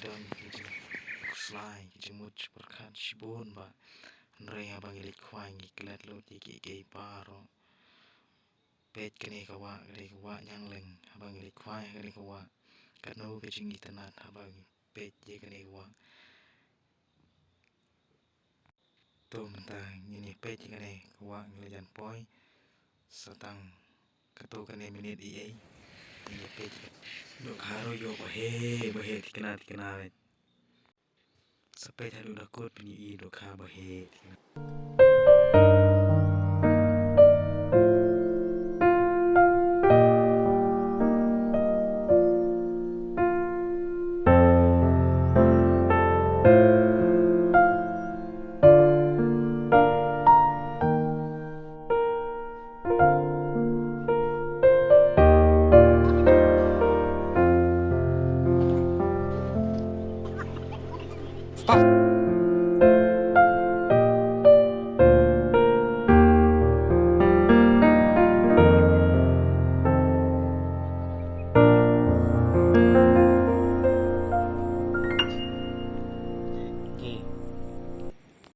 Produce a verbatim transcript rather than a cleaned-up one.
Don ki jingkhuslai, ki jingmut pyrkhat shibun ba. Hynrei haba ngi leit khwai ngi klet lut ïa kiei kiei baroh. Peit kane ka wah, kane ka wah ñiangleng, haba ngi leit khwai kane ka wah. Katno ka jingitynnad haba ngi peit ïa kane ka wah. To mynta ngin ïa peit ïa kane ka wah, ngi la jan poi. Sa tang katto katne minit ei ei. Ngin ïa peit. Dohkha ruh ïoh ba heh, ba heh thikna thikna. Sa peit haduh da kut phin ïohi dohkha ba heh thikna. Stop.